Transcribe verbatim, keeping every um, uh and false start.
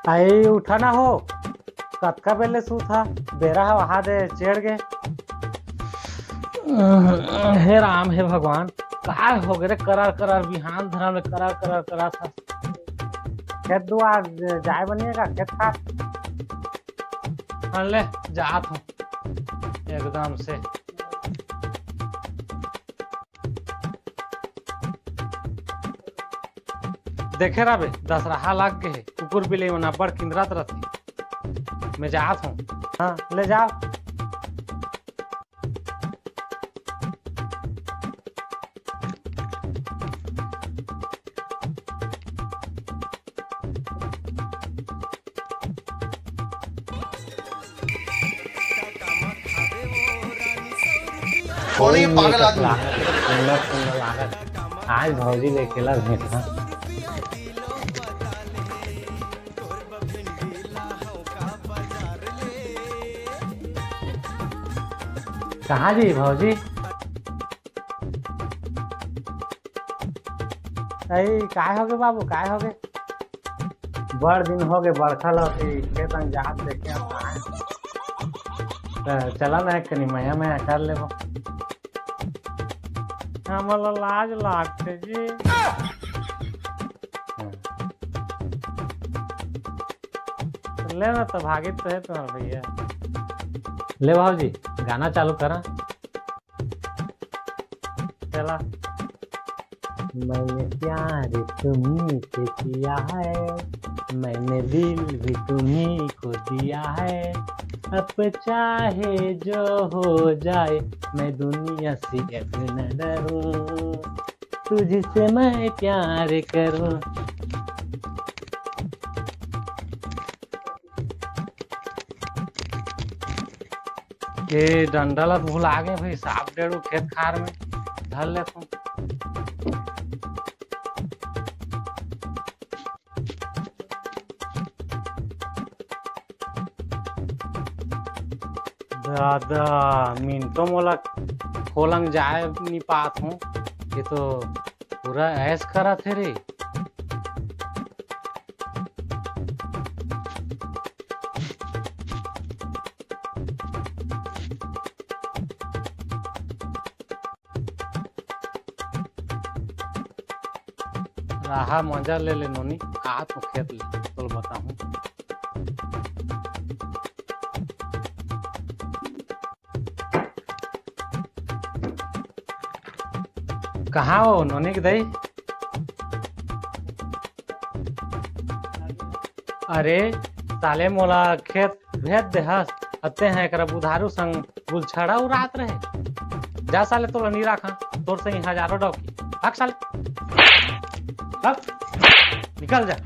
भाई, उठा ना हो, कतका बेर ले सूत हा, बेरा ह वहा दे चेड़ गे। हे राम, हे भगवान, काय हो गे रे, करार करार बिहान धरम ले करार करार करार था। खेत दुआर जाए बनिएगा, खेत खार। हाँ, ले, जात हूँ एकदम से। देखे रहा बे, दसराहा लाग गे हे, कुकुर बिलई मन अब्बड़ किंदरत रथे। मैं जात हूँ। हाँ, ले जाओ। कौन ये पागल आदमी? लागत, सुंदर सुंदर लागत। आज भौजी ले अकेला भेंट, हाँ। कहाँ जी भौजी? अई, काय होगे बाबू, काय होगे? बड़ दिन होगे, बड़खा ल अभी खेत में जात देखे हम कहाँ। त चला ना, एक कनी मया मया कर लेबो। हमला लाज लागथे जी। हाँ। ले ना, तो भागित तो है तुम्हारा भैया। ले भाजी, गाना चालू करा। चला। मैंने प्यार तुम्ही से किया है, मैंने दिल भी तुम्ही को दिया है, अब चाहे जो हो जाए, मैं दुनिया से अब न डरूं, तुझसे मैं प्यार करूं। ये डंडा ला भुला गे भाई, सांप डेड़ू खेत खार में धर ले तू। दादा, मिनटो मोला खोलंग जाए नी पात हूँ। ये तो पूरा ऐश करत हे रे। राहा मजा ले ले नोनी, आ तो खेत ले, तोल बताहूँ। कहाँ हो नोनी के दई? अरे साले, मोला खेत भेज दे हस, अते हैं एकरा बुधारू संग गुलछड़ा उड़ात रहे। जा साले, तोला नी राखा, तोर संग हजारों डौकी। भाग साले, भाग, निकल जा।